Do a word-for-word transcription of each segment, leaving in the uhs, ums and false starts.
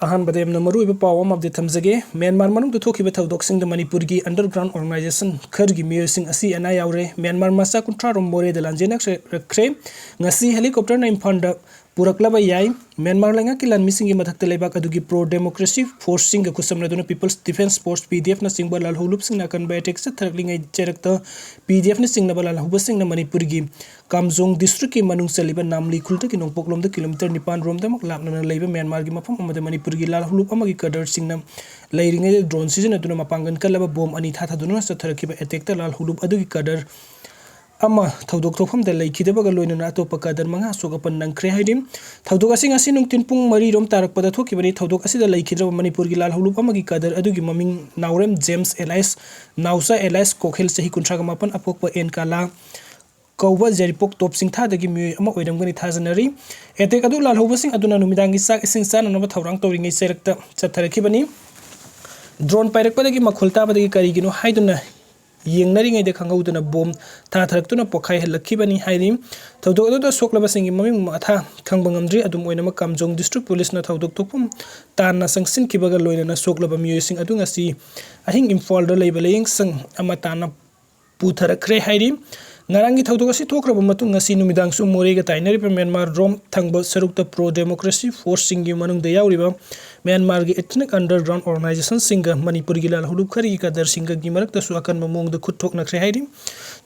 ꯑꯍꯥꯟꯕꯗ ꯌꯥꯝꯅ ꯃꯔꯨꯑꯣꯏꯕ ꯄꯥꯎ ꯑꯃ update ꯊꯝꯖꯒꯦ꯫ ꯃ꯭ꯌꯥꯟꯃꯥꯔ ꯃꯅꯨꯡꯗ ꯊꯣꯛꯈꯤꯕ ꯊꯧꯗꯣꯛꯁꯤꯡꯗ ꯃꯅꯤꯄꯨꯔꯒꯤ underground organization ꯈꯔꯒꯤ ꯃꯤꯑꯣꯏꯁꯤꯡ ꯑꯁꯤ ꯑꯅꯥ ꯌꯥꯎꯔꯦ꯫ ꯃ꯭ꯌꯥꯟꯃꯥꯔ ꯃꯆꯥ ꯀꯨꯟꯊ꯭ꯔꯥ ꯔꯣꯝ ꯃꯣꯔꯦꯗ ꯂꯥꯟꯖꯦꯟꯅꯈ꯭ꯔꯦ꯫ ꯉꯁꯤ helicopterꯅ ꯏꯝꯐꯥꯜꯗ ꯄꯨꯔꯛꯂꯕ ꯌꯥꯏ꯫ ꯃ꯭ꯌꯥꯟꯃꯥꯔ ꯂꯩꯉꯥꯛꯀꯤ ꯂꯥꯟꯃꯤꯁꯤꯡꯒꯤ ꯃꯊꯛꯇ ꯂꯩꯕꯥꯛ ꯑꯗꯨꯒꯤ pro democracy forceꯁꯤꯡꯒ ꯈꯨꯠꯁꯝꯅꯗꯨꯅ People's Defence Force, PDFꯅ ꯆꯤꯡꯕ ꯂꯥꯜꯍꯧꯂꯨꯞꯁꯤꯡꯅ ꯑꯀꯟꯕ attack ꯆꯠꯊꯔꯛꯂꯤꯉꯩ ꯆꯩꯔꯛꯇ PDFꯅ ꯆꯤꯡꯅꯕ ꯂꯥꯜꯍꯧꯕꯁꯤꯡꯅ ꯃꯅꯤꯄꯨꯔꯒꯤ ꯀꯥꯝꯖꯣꯡ districtꯀꯤ ꯃꯅꯨꯡ ꯆꯜꯂꯤꯕ ꯅꯥꯝꯂꯤ ꯈꯨꯜꯗꯒꯤ ꯅꯣꯡꯄꯣꯛꯂꯣꯝꯗ kilometre ꯅꯤꯄꯥꯟ ꯔꯣꯝꯗꯃꯛ ꯂꯥꯞꯅꯅ ꯂꯩꯕ ꯃ꯭ꯌꯥꯟꯃꯥꯔꯒꯤ ꯃꯐꯝ ꯑꯃꯗ ꯃꯅꯤꯄꯨꯔꯒꯤ ꯂꯥꯜꯍꯧꯂꯨꯞ ꯑꯃꯒꯤ cadreꯁꯤꯡꯅ ꯂꯩꯔꯤꯉꯩꯗ drone ꯁꯤꯖꯤꯟꯅꯗꯨꯅ ꯃꯄꯥꯡꯒꯜ ꯀꯜꯂꯕ bomb ꯑꯅꯤ ꯊꯥꯊꯗꯨꯅ ꯆꯠꯊꯔꯛꯈꯤꯕ attackꯇ ꯂꯥꯜꯍꯧꯂꯨꯞ ꯑꯗꯨꯒꯤ cadre ꯑꯃ ꯊꯧꯗꯣꯛ ꯊꯣꯛꯐꯝꯗ ꯂꯩꯈꯤꯗꯕꯒ ꯂꯣꯏꯅꯅ ꯑꯇꯣꯞꯄ cadre ꯃꯉꯥ ꯑꯁꯣꯛ ꯑꯄꯟ ꯅꯪꯈ꯭ꯔꯦ ꯍꯥꯏꯔꯤ꯫ ꯊꯧꯗꯣꯛ ꯑꯁꯤ ꯉꯁꯤ ꯅꯨꯡꯊꯤꯜ ꯄꯨꯡ ꯃꯔꯤ ꯔꯣꯝ ꯇꯥꯔꯛꯄꯗ ꯊꯣꯛꯈꯤꯕꯅꯤ꯫ ꯊꯧꯗꯣꯛ ꯑꯁꯤꯗ ꯂꯩꯈꯤꯗ꯭ꯔꯕ ꯃꯅꯤꯄꯨꯔꯒꯤ ꯂꯥꯜꯍꯧꯂꯨꯞ ꯑꯃꯒꯤ cadre ꯑꯗꯨꯒꯤ ꯃꯃꯤꯡ ꯅꯥꯎꯔꯦꯝ James alias ꯅꯥꯎꯆꯥ alias ꯀꯣꯈꯦꯜ, ꯆꯍꯤ ꯀꯨꯟꯊ꯭ꯔꯥꯒ ꯃꯥꯄꯟ, ꯑꯄꯣꯛꯄ ꯑꯦꯟ ꯀꯥꯂꯥ ꯀꯧꯕ ꯌꯥꯏꯔꯤꯄꯣꯛ ꯇꯣꯞ ꯆꯤꯡꯊꯥꯗꯒꯤ ꯃꯤꯑꯣꯏ ꯑꯃ ꯑꯣꯏꯔꯝꯒꯅꯤ ꯊꯥꯖꯅꯔꯤ꯫ Attack ꯑꯗꯨ ꯂꯥꯜꯍꯧꯕꯁꯤꯡ ꯑꯗꯨꯅ ꯅꯨꯃꯤꯗꯥꯡꯒꯤ ꯆꯥꯛ ꯏꯁꯤꯡ ꯆꯥꯅꯅꯕ ꯊꯧꯔꯥꯡ ꯇꯧꯔꯤꯉꯩ ꯆꯩꯔꯛꯇ ꯆꯠꯊꯔꯛꯈꯤꯕꯅꯤ꯫ Drone ꯄꯥꯏꯔꯛꯄꯗꯒꯤ ꯃꯈꯣꯜ ꯇꯥꯕꯗꯒꯤ ꯀꯔꯤꯒꯤꯅꯣ ꯍꯥꯏꯗꯨꯅ ꯌꯦꯡꯅꯔꯤꯉꯩꯗ ꯈꯪꯍꯧꯗꯅ bomb ꯊꯥꯊꯔꯛꯇꯨꯅ ꯄꯣꯈꯥꯏꯍꯜꯂꯛꯈꯤꯕꯅꯤ ꯍꯥꯏꯔꯤ꯫ ꯊꯧꯗꯣꯛ ꯑꯗꯨꯗ ꯁꯣꯛꯂꯕꯁꯤꯡꯒꯤ ꯃꯃꯤꯡ ꯃꯊꯥ ꯈꯪꯕ ꯉꯝꯗ꯭ꯔꯤ꯫ ꯑꯗꯨꯝ ꯑꯣꯏꯅꯃꯛ, ꯀꯥꯝꯖꯣꯡ district policeꯅ ꯊꯧꯗꯣꯛ ꯊꯣꯛꯐꯝ ꯇꯥꯟꯅ ꯆꯪꯁꯤꯟꯈꯤꯕꯒ ꯂꯣꯏꯅꯅ ꯁꯣꯛꯂꯕ ꯃꯤꯑꯣꯏꯁꯤꯡ ꯑꯗꯨ ꯉꯁꯤ ꯑꯍꯤꯡ ꯏꯝꯐꯥꯜꯗ ꯂꯩꯕ ꯂꯥꯌꯦꯡꯁꯪ ꯑꯃ ꯇꯥꯟꯅ ꯄꯨꯊꯔꯛꯈ꯭ꯔꯦ ꯍꯥꯏꯔꯤ꯫ ꯉꯔꯥꯡꯒꯤ ꯊꯧꯗꯣꯛ ꯑꯁꯤ ꯊꯣꯛꯈ꯭ꯔꯕ ꯃꯇꯨꯡ, ꯉꯁꯤ ꯅꯨꯃꯤꯗꯥꯡꯁꯨ ꯃꯣꯔꯦꯒ ꯇꯥꯏꯅꯔꯤꯕ ꯃ꯭ꯌꯥꯟꯃꯥꯔ ꯔꯣꯝ ꯊꯪꯕ ꯁꯔꯨꯛꯇ pro democracy forceꯁꯤꯡꯒꯤ ꯃꯅꯨꯡꯗ ꯌꯥꯎꯔꯤꯕ ꯃ꯭ꯌꯥꯟꯃꯥꯔꯒꯤ ethnic underground organizationꯁꯤꯡꯒ ꯃꯅꯤꯄꯨꯔꯒꯤ ꯂꯥꯜꯍꯧꯂꯨꯞ ꯈꯔꯒꯤ cadreꯁꯤꯡꯒꯒꯤ ꯃꯔꯛꯇꯁꯨ ꯑꯀꯟꯕ ꯃꯑꯣꯡꯗ ꯈꯨꯠ ꯊꯣꯛꯅꯈ꯭ꯔꯦ ꯍꯥꯏꯔꯤ꯫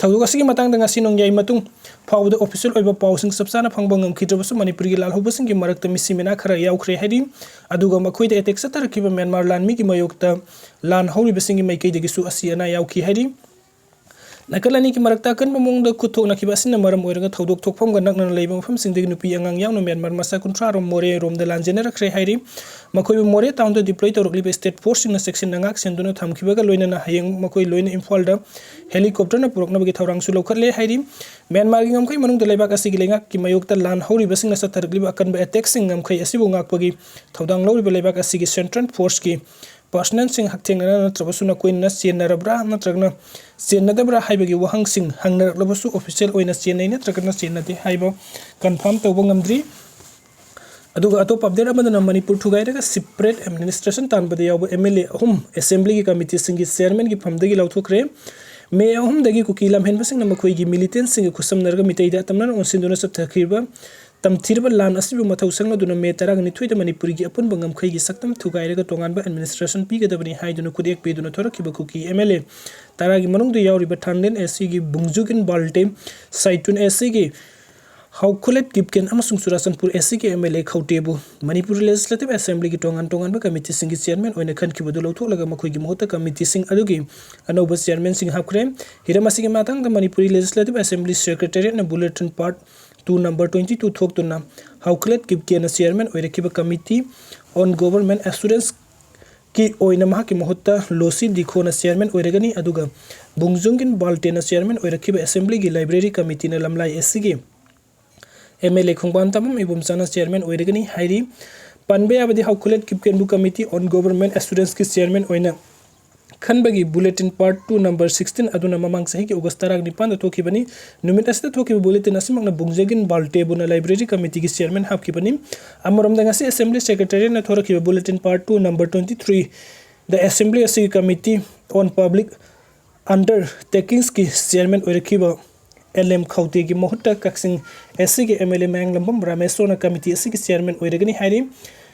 ꯊꯧꯗꯣꯛ ꯑꯁꯤꯒꯤ ꯃꯇꯥꯡꯗ ꯉꯁꯤ ꯅꯣꯡꯌꯥꯏ ꯃꯇꯨꯡ ꯐꯥꯎꯕꯗ official ꯑꯣꯏꯕ ꯄꯥꯎꯁꯤꯡ ꯆꯞ ꯆꯥꯅ ꯐꯪꯕ ꯉꯝꯈꯤꯗ꯭ꯔꯕꯁꯨ, ꯃꯅꯤꯄꯨꯔꯒꯤ ꯂꯥꯜꯍꯧꯕꯁꯤꯡꯒꯤ ꯃꯔꯛꯇ ꯃꯤꯁꯤ ꯃꯤꯅꯥ ꯈꯔ ꯌꯥꯎꯈ꯭ꯔꯦ ꯍꯥꯏꯔꯤ꯫ ꯑꯗꯨꯒ ꯃꯈꯣꯏꯗ attack ꯆꯠꯊꯔꯛꯈꯤꯕ ꯃ꯭ꯌꯥꯟꯃꯥꯔ ꯂꯥꯟꯃꯤꯒꯤ ꯃꯥꯌꯣꯛꯇ ꯂꯥꯟ ꯍꯧꯔꯤꯕꯁꯤꯡꯒꯤ ꯃꯥꯏꯀꯩꯗꯒꯤꯁꯨ ꯑꯁꯤ ꯑꯅꯥ ꯌꯥꯎꯈꯤ ꯍꯥꯏꯔꯤ꯫ ꯅꯥꯀꯜ ꯑꯅꯤꯒꯤ ꯃꯔꯛꯇ ꯑꯀꯟꯕ ꯃꯑꯣꯡꯗ ꯈꯨꯠ ꯊꯣꯛꯅꯈꯤꯕ ꯑꯁꯤꯅ ꯃꯔꯝ ꯑꯣꯏꯔꯒ ꯊꯧꯗꯣꯛ ꯊꯣꯛꯐꯝꯒ ꯅꯛꯅꯅ ꯂꯩꯕ ꯃꯐꯝꯁꯤꯡꯗꯒꯤ ꯅꯨꯄꯤ ꯑꯉꯥꯡ ꯌꯥꯎꯅ ꯃ꯭ꯌꯥꯟꯃꯥꯔ ꯃꯆꯥ ꯀꯨꯟꯊ꯭ꯔꯥ ꯔꯣꯝ ꯃꯣꯔꯦꯔꯣꯝꯗ ꯂꯥꯟꯖꯦꯟꯅꯔꯛꯈ꯭ꯔꯦ ꯍꯥꯏꯔꯤ꯫ ꯃꯈꯣꯏꯕꯨ ꯃꯣꯔꯦ townꯗ deploy ꯇꯧꯔꯛꯂꯤꯕ state forceꯁꯤꯡꯅ ꯆꯦꯛꯁꯤꯟꯅ ꯉꯥꯛ ꯁꯦꯟꯗꯨꯅ ꯊꯝꯈꯤꯕꯒ ꯂꯣꯏꯅꯅ ꯍꯌꯦꯡ ꯃꯈꯣꯏ ꯂꯣꯏꯅ ꯏꯝꯐꯥꯜꯗ helicopterꯅ ꯄꯨꯔꯛꯅꯕꯒꯤ ꯊꯧꯔꯥꯡꯁꯨ ꯂꯧꯈꯠꯂꯦ ꯍꯥꯏꯔꯤ꯫ ꯃ꯭ꯌꯥꯟꯃꯥꯔꯒꯤ ꯉꯝꯈꯩ ꯃꯅꯨꯡꯗ ꯂꯩꯕꯥꯛ ꯑꯁꯤꯒꯤ ꯂꯩꯉꯥꯛꯀꯤ ꯃꯥꯌꯣꯛꯇ ꯂꯥꯟ ꯍꯧꯔꯤꯕꯁꯤꯡꯅ ꯆꯠꯊꯔꯛꯂꯤꯕ ꯑꯀꯟꯕ attackꯁꯤꯡ ꯉꯝꯈꯩ ꯑꯁꯤꯕꯨ ꯉꯥꯛꯄꯒꯤ ꯊꯧꯗꯥꯡ ꯂꯧꯔꯤꯕ ꯂꯩꯕꯥꯛ ꯑꯁꯤꯒꯤ central forceꯀꯤ personnelꯁꯤꯡ ꯍꯛꯊꯦꯡꯅꯅ ꯅꯠꯇ꯭ꯔꯕꯁꯨ ꯅꯈꯣꯏꯅ ꯆꯦꯟꯅꯔꯕ꯭ꯔꯥ ꯅꯠꯇ꯭ꯔꯒꯅ ꯆꯦꯟꯅꯗꯕ꯭ꯔꯥ ꯍꯥꯏꯕꯒꯤ ꯋꯥꯍꯪꯁꯤꯡ ꯍꯪꯅꯔꯛꯂꯕꯁꯨ, official ꯑꯣꯏꯅ ꯆꯦꯟꯅꯩ ꯅꯠꯇ꯭ꯔꯒꯅ ꯆꯦꯟꯅꯗꯦ ꯍꯥꯏꯕ confirm ꯇꯧꯕ ꯉꯝꯗ꯭ꯔꯤ꯫ ꯑꯗꯨꯒ ꯑꯇꯣꯞꯄ ꯑꯞꯗꯦꯠ ꯑꯃꯗꯅ ꯃꯅꯤꯄꯨꯔ ꯊꯨꯒꯥꯏꯔꯒ ꯁꯤꯄꯔꯦꯠ ꯑꯦꯗꯃꯤꯅꯤꯁꯇ꯭ꯔꯦꯁꯟ ꯇꯥꯟꯕꯗ ꯌꯥꯎꯕ ꯑꯦꯝ ꯑꯦꯜ ꯑꯦ ꯑꯍꯨꯝ ꯑꯦꯁꯦꯝꯕ꯭ꯂꯤꯒꯤ ꯀꯃꯤꯇꯤꯁꯤꯡꯒꯤ ꯆꯤꯌꯔꯃꯦꯟꯒꯤ ꯐꯝꯗꯒꯤ ꯂꯧꯊꯣꯛꯈ꯭ꯔꯦ꯫ ꯃꯦ ꯑꯍꯨꯝꯗꯒꯤ ꯀꯨꯀꯤ ꯂꯝꯍꯦꯟꯕꯁꯤꯡꯅ ꯃꯈꯣꯏꯒꯤ ꯃꯤꯂꯤꯇꯦꯟꯁꯤꯡꯒ ꯈꯨꯠꯁꯝꯅꯔꯒ ꯃꯤꯇꯩꯗ ꯑꯇꯝꯅꯅ ꯑꯣꯟꯁꯤꯟꯗꯨꯅ ꯆꯠꯊꯈꯤꯕ ꯇꯝꯊꯤꯔꯕ ꯂꯥꯟ ꯑꯁꯤꯕꯨ ꯃꯊꯧ ꯁꯪꯂꯗꯨꯅ ꯃꯦ ꯇꯔꯥꯅꯤꯊꯣꯏꯗ ꯃꯅꯤꯄꯨꯔꯒꯤ ꯑꯄꯨꯟꯕ ꯉꯝꯈꯩꯒꯤ ꯁꯛꯇꯝ ꯊꯨꯒꯥꯏꯔꯒ ꯇꯣꯉꯥꯟꯕ ꯑꯦꯗꯃꯤꯅꯤꯁꯇ꯭ꯔꯦꯁꯟ ꯄꯤꯒꯗꯕꯅꯤ ꯍꯥꯏꯗꯨꯅ ꯈꯨꯠꯌꯦꯛ ꯄꯤꯗꯨꯅ ꯊꯣꯔꯛꯈꯤꯕ ꯀꯨꯀꯤ ꯑꯦꯝ ꯑꯦꯜ ꯑꯦ ꯇꯔꯥꯒꯤ ꯃꯅꯨꯡꯗ ꯌꯥꯎꯔꯤꯕ ꯊꯥꯡꯂꯦꯟ ꯑꯦ ꯁꯤꯒꯤ ꯕꯨꯡꯖꯨꯒꯤꯟ ꯕꯥꯜꯇꯦ, ꯁꯥꯏꯇꯨꯟ ꯑꯦ ꯁꯤꯒꯤ ꯍꯥꯎꯈꯨꯂꯦꯠ ꯀꯤꯞꯀꯦꯟ ꯑꯃꯁꯨꯡ ꯆꯨꯔꯥꯆꯥꯟꯄꯨꯔ ꯑꯦ ꯁꯤꯒꯤ ꯑꯦꯝ ꯑꯦꯜ ꯑꯦ ꯈꯧꯇꯦꯕꯨ ꯃꯅꯤꯄꯨꯔ ꯂꯦꯖꯤꯁꯂꯦꯇꯤꯚ ꯑꯦꯁꯦꯝꯕ꯭ꯂꯤꯒꯤ ꯇꯣꯉꯥꯟ ꯇꯣꯉꯥꯟꯕ ꯀꯃꯤꯇꯤꯁꯤꯡꯒꯤ ꯆꯤꯌꯔꯃꯦꯟ ꯑꯣꯏꯅ ꯈꯟꯈꯤꯕꯗꯨ ꯂꯧꯊꯣꯛꯂꯒ ꯃꯈꯣꯏꯒꯤ ꯃꯍꯨꯠꯇ ꯀꯃꯤꯇꯤꯁꯤꯡ ꯑꯗꯨꯒꯤ ꯑꯅꯧꯕ ꯆꯤꯌꯔꯃꯦꯟꯁꯤꯡ ꯍꯥꯞꯈ꯭ꯔꯦ꯫ ꯍꯤꯔꯝ ꯑꯁꯤꯒꯤ ꯃꯇꯥꯡꯗ ꯃꯅꯤꯄꯨꯔꯤ ꯂꯦꯖꯤꯁꯂꯦꯇꯤꯚ ꯑꯦꯁꯦꯝꯕ꯭ꯂꯤ ꯁꯦꯀ꯭ꯔꯦꯇꯦꯔꯤꯌꯦꯠꯅ bulletin part two number twenty two ꯊꯣꯛꯇꯨꯅ ꯍꯥꯎꯈꯨꯂꯦꯠ ꯀꯤꯞꯀꯦꯟꯅ ꯆꯤꯌꯔꯃꯦꯟ ꯑꯣꯏꯔꯛꯈꯤꯕ ꯀꯃꯤꯇꯤ ꯑꯣꯟ ꯒꯣꯚꯔꯟꯃꯦꯟꯠ ꯑꯦꯁꯨꯔꯦꯟꯁ ꯀꯤ ꯑꯣꯏꯅ ꯃꯍꯥꯛꯀꯤ ꯃꯍꯨꯠꯇ ꯂꯣꯁꯤ ꯗꯤꯈꯣꯅ ꯆꯤꯌꯔꯃꯦꯟ ꯑꯣꯏꯔꯒꯅꯤ, ꯑꯗꯨꯒ ꯕꯨꯡꯖꯨꯡꯒꯤꯟ ꯕꯥꯜꯇꯦꯅ ꯆꯤꯌꯔꯃꯦꯟ ꯑꯣꯏꯔꯛꯈꯤꯕ ꯑꯦꯁꯦꯝꯕ꯭ꯂꯤꯒꯤ ꯂꯥꯏꯕ꯭ꯔꯦꯔꯤ ꯀꯃꯤꯇꯤꯅ ꯂꯝꯂꯥꯏ ꯑꯦ ꯁꯤꯒꯤ M L A Khongbantabam ꯏꯕꯣꯝꯆꯥꯅ ꯆꯤꯌꯔꯃꯦꯟ ꯑꯣꯏꯔꯒꯅꯤ ꯍꯥꯏꯔꯤ꯫ ꯄꯟꯕ ꯌꯥꯕꯗꯤ ꯍꯥꯎꯈꯨꯂꯦꯠ ꯀꯤꯞꯀꯦꯟꯕꯨ ꯀꯃꯤꯇꯤ ꯑꯣꯟ ꯒꯣꯚꯔꯟꯃꯦꯟꯠ ꯑꯦꯁꯨꯔꯦꯟꯁꯀꯤ ꯆꯤꯌꯔꯃꯦꯟ ꯑꯣꯏꯅ ꯈꯟꯕꯒꯤ bulletin part two number sixteen ꯑꯗꯨꯅ ꯃꯃꯥꯡ ꯆꯍꯤꯒꯤ ꯑꯣꯒꯁ ꯇꯔꯥꯅꯤꯄꯥꯟꯗ ꯊꯣꯛꯈꯤꯕꯅꯤ꯫ ꯅꯨꯃꯤꯠ ꯑꯁꯤꯗ ꯊꯣꯛꯈꯤꯕ ꯕꯨꯂꯦꯇꯤꯟ ꯑꯁꯤꯃꯛꯅ ꯕꯨꯡꯖꯦꯒꯤꯟ ꯕꯥꯜꯇꯦꯕꯨꯅ ꯂꯥꯏꯕ꯭ꯔꯦꯔꯤ ꯀꯃꯤꯇꯤꯒꯤ ꯆꯤꯌꯔꯃꯦꯟ ꯍꯥꯞꯈꯤꯕꯅꯤ꯫ ꯑꯃꯔꯣꯝꯗ ꯉꯁꯤ ꯑꯦꯁꯦꯝꯕ꯭ꯂꯤ ꯁꯦꯀ꯭ꯔꯦꯇꯦꯔꯤꯌꯦꯠꯅ ꯊꯣꯔꯛꯈꯤꯕ bulletin part two number twenty three the assembly ꯑꯁꯤꯒꯤ ꯀꯃꯤꯇꯤ ꯑꯣꯟ ꯄꯕ꯭ꯂꯤꯛ ꯑꯟꯗꯔꯇꯦꯀꯤꯡꯁꯀꯤ ꯆꯤꯌꯔꯃꯦꯟ ꯑꯣꯏꯔꯛꯈꯤꯕ ꯑꯦꯜ ꯑꯦꯝ ꯈꯧꯇꯦꯒꯤ ꯃꯍꯨꯠꯇ ꯀꯛꯆꯤꯡ ꯑꯦ ꯁꯤꯒꯤ ꯑꯦꯝ ꯑꯦꯜ ꯑꯦ ꯃꯌꯥꯡꯂꯝꯕꯝ ꯔꯥꯃꯦꯁꯣꯔꯅ ꯀꯃꯤꯇꯤ ꯑꯁꯤꯒꯤ ꯆꯤꯌꯔꯃꯦꯟ ꯑꯣꯏꯔꯒꯅꯤ ꯍꯥꯏꯔꯤ꯫